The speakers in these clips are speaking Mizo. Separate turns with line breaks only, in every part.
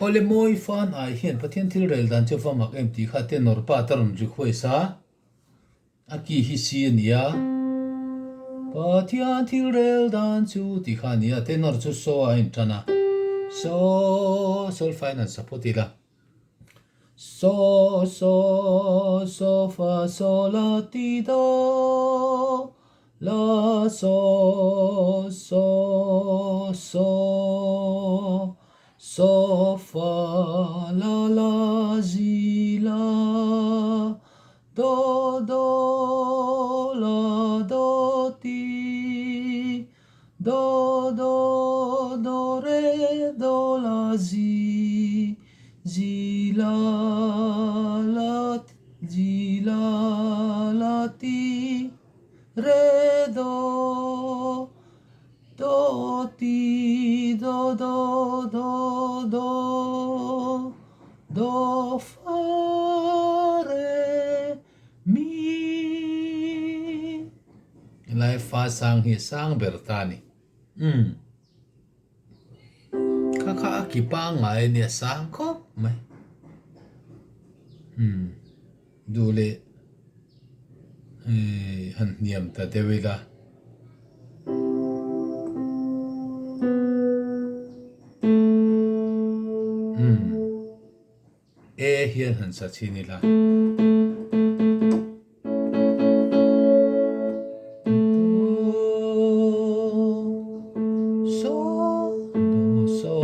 Awle mawi fan ai hian Pathian thil rel dan chu va mak em tih kha tenor pa ta rawn request a, a key hi C a ni a. Pathian thil rel dan chu tih kha a ni a, tenor chu so a intan a, so sol fa in an sa phawt ila. So so so fa so la ti do la so so so so fa la la zi la do do la do ti Do, do, do, re, do, la, zi, zi, la, la, zi, la, la, ti, re, do, do, ti, do, do, do, do, do, fa, re, Mi Helai fa sang hi a sang ber ta a ni. Umm. Kha kha a ki pangngai a nia sang khawp mai. Umm. Duh leh eh han hniam ta deuh ila. Umm. E hian han sa chhin ila. Do, so, do, so,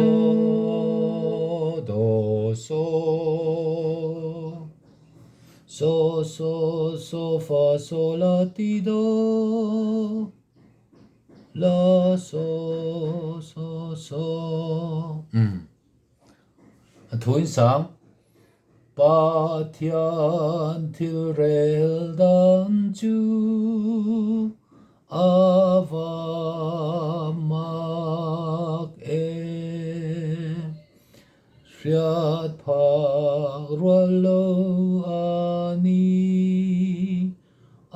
do, so, so, so, so, fa, so, la, ti, do, la, so, so, so. Umm. A thuin sang, Pathian thil rel dan chu a va mak e. Hriat phak rual lo a ni, a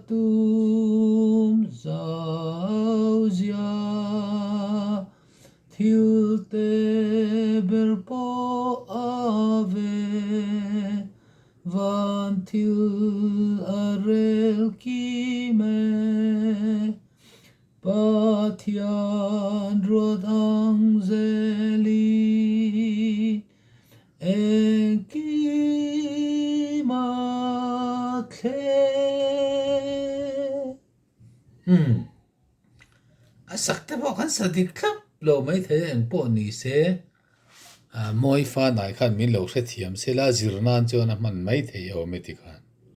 tum zau zia. Thil te ber pawh a ve, van thil a rel kim e. Pathian ruat ang zelin engkim a thleng. Umm. A sak te pawh kan sa dik thlap lo maithei a eng pawh ni se ah mawi fanai khan min lo hrethiam se la zir nan chuan a hman maithei awm e tikhan.